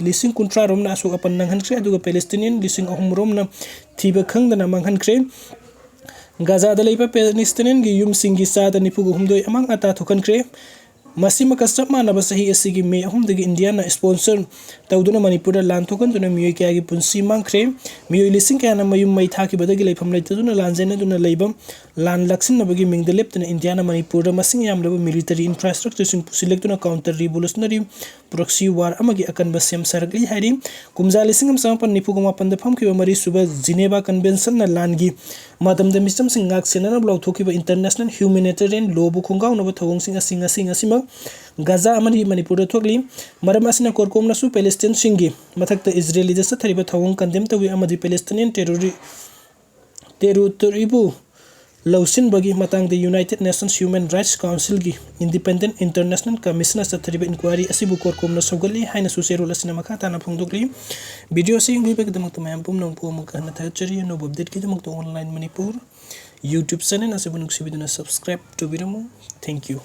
ꯂꯤꯁꯤꯡ ꯀꯨꯟꯊ꯭ꯔꯥ ꯔꯣꯝꯅ ꯑꯁꯣꯛ ꯑꯄꯟ ꯅꯪꯍꯟꯈ꯭ꯔꯦ, ꯑꯗꯨꯒ ꯄꯦꯂꯦꯁꯇꯤꯅꯤꯌꯟ ꯂꯤꯁꯤꯡ ꯑꯍꯨꯝ ꯔꯣꯝꯅ ꯊꯤꯕ ꯈꯪꯗꯅ ꯃꯥꯡꯍꯟꯈ꯭ꯔꯦ꯫ ꯒꯥꯖꯥꯗ ꯂꯩꯕ ꯄꯦꯂꯦꯁꯇꯤꯅꯤꯌꯟꯒꯤ ꯌꯨꯝꯁꯤꯡꯒꯤ ꯆꯥꯗ ꯅꯤꯐꯨꯒ ꯍꯨꯝꯗꯣꯏ ꯑꯃꯥꯡ ꯑꯇꯥ ꯊꯣꯛꯍꯟꯈ꯭ꯔꯦ꯫ ꯃꯁꯤꯃꯒ ꯆꯞ ꯃꯥꯟꯅꯕ ꯆꯍꯤ ꯑꯁꯤꯒꯤ ꯃꯦ ꯑꯍꯨꯝꯗꯒꯤ ꯏꯟꯗꯤꯌꯥꯅ ꯏꯁꯄꯣꯟꯁꯔ ꯇꯧꯗꯨꯅ ꯃꯅꯤꯄꯨꯔꯗ ꯂꯥꯟ ꯊꯣꯛꯍꯟꯗꯨꯅ ꯃꯤꯑꯣꯏ ꯀꯌꯥꯒꯤ ꯄꯨꯟꯁꯤ ꯃꯥꯡꯈ꯭ꯔꯦ꯫ ꯃꯤꯑꯣꯏ ꯂꯤꯁꯤꯡ ꯀꯌꯥꯅ ꯃꯌꯨꯝ ꯃꯩ ꯊꯥꯈꯤꯕꯗꯒꯤ ꯂꯩꯐꯝ ꯂꯩꯇꯗꯨꯅ ꯂꯥꯟꯖꯦꯟꯅꯗꯨꯅ ꯂꯩꯕ ꯂꯥꯟ ꯂꯥꯛꯁꯤꯟꯅꯕꯒꯤ ꯃꯤꯡꯗ ꯂꯦꯞꯇꯅ ꯏꯟꯗꯤꯌꯥꯅ ꯃꯅꯤꯄꯨꯔꯗ ꯃꯁꯤꯡ ꯌꯥꯝꯂꯕ ꯃꯤꯂꯤꯇꯔꯤ ꯏꯟꯐ꯭ꯔꯥꯁ꯭ꯇ꯭ꯔꯛꯆꯔꯁꯤꯡ ꯄꯨꯁꯤꯜꯂꯛꯇꯨꯅ ꯀꯥꯎꯟꯇꯔ ꯔꯤꯚꯣꯂꯨꯁꯅꯔꯤ ꯄ꯭ꯔꯣꯛꯁꯤ ꯋꯥꯔ ꯑꯃꯒꯤ ꯑꯀꯟꯕ ꯁꯦꯝ ꯁꯥꯔꯛꯂꯤ ꯍꯥꯏꯔꯤ꯫ ꯀꯨꯝꯖꯥ ꯂꯤꯁꯤꯡ ꯑꯃ ꯆꯃꯥꯄꯟ ꯅꯤꯐꯨꯒ ꯃꯥꯄꯟꯗ ꯐꯝꯈꯤꯕ ꯃꯔꯤꯁꯨꯕ ꯖꯤꯅꯦꯚꯥ ꯀꯟꯚꯦꯟꯁꯟꯅ ꯂꯥꯟꯒꯤ ꯃꯇꯝꯗ ꯃꯤꯆꯝꯁꯤꯡ ꯉꯥꯛ ꯁꯦꯟꯅꯅꯕ ꯂꯥꯎꯊꯣꯛꯈꯤꯕ ꯏꯟꯇꯔꯅꯦꯁꯅꯦꯜ ꯍ꯭ꯌꯨꯃꯦꯅꯤꯇꯦꯔꯤꯌꯟ ꯂꯣꯕꯨ ꯈꯣꯡꯒꯥꯎꯅꯕ ꯊꯧꯑꯣꯡꯁꯤꯡ ꯑꯁꯤ ꯉꯁꯤ ꯉꯁꯤꯃꯛ ꯒꯥꯖꯥ ꯑꯃꯗꯤ ꯃꯅꯤꯄꯨꯔꯗ ꯊꯣꯛꯂꯤ꯫ ꯃꯔꯝ ꯑꯁꯤꯅ ꯀꯣꯔꯀꯣꯝꯅꯁꯨ ꯄꯦꯂꯦꯁꯇꯤꯟꯁꯤꯡꯒꯤ ꯃꯊꯛꯇ ꯏꯖꯔꯦꯂꯤꯗ ꯆꯠꯊꯔꯤꯕ ꯊꯧꯑꯣꯡ ꯀꯟꯗꯦꯝ ꯇꯧꯏ ꯑꯃꯗꯤ ꯄꯦꯂꯦꯁꯇꯤꯅꯤꯌꯟ ꯇꯦꯔꯣꯔꯤ-, ꯇꯦꯔꯤꯇꯣꯔꯤꯕꯨ ꯂꯧꯁꯤꯟꯕꯒꯤ ꯃꯇꯥꯡꯗ ꯌꯨꯅꯥꯏꯇꯦꯗ ꯅꯦꯁꯟꯁ ꯍ꯭ꯌꯨꯃꯦꯟ ꯔꯥꯏꯠꯁ ꯀꯥꯎꯟꯁꯤꯜꯒꯤ ꯏꯟꯗꯤꯄꯦꯟꯗꯦꯟ ꯏꯟꯇꯔꯅꯦꯁꯅꯦꯜ ꯀꯃꯤꯁꯟꯅ ꯆꯠꯊꯔꯤꯕ ꯏꯟꯀ꯭ꯋꯥꯏꯔꯤ ꯑꯁꯤꯕꯨ ꯀꯣꯔꯀꯣꯝꯅ ꯁꯧꯒꯠꯂꯤ ꯍꯥꯏꯅꯁꯨ ꯆꯦꯔꯣꯜ ꯑꯁꯤꯅ ꯃꯈꯥ ꯇꯥꯅ ꯐꯣꯡꯗꯣꯛꯂꯤ꯫ ꯚꯤꯗꯤꯑꯣ ꯑꯁꯤ ꯌꯦꯡꯕꯤꯕꯒꯤꯗꯃꯛꯇ ꯃꯌꯥꯝ ꯄꯨꯝꯅꯃꯛꯄꯨ ꯑꯃꯨꯛꯀ ꯍꯟꯅ ꯊꯥꯒꯠꯆꯔꯤ꯫ ꯑꯅꯧꯕ ꯑꯞꯗꯦꯠꯀꯤꯗꯃꯛꯇ ꯑꯣꯟꯂꯥꯏꯟ ꯃꯅꯤꯄꯨꯔ ꯌꯨꯇ꯭ꯌꯨꯕ ꯆꯦꯅꯦꯜ ꯑꯁꯤꯕꯨ ꯅꯨꯡꯁꯤꯕꯤꯗꯨꯅ ꯁꯕꯁꯀ꯭ꯔꯥꯏꯕ ꯇꯧꯕꯤꯔꯝꯃꯨ꯫ Thank you꯫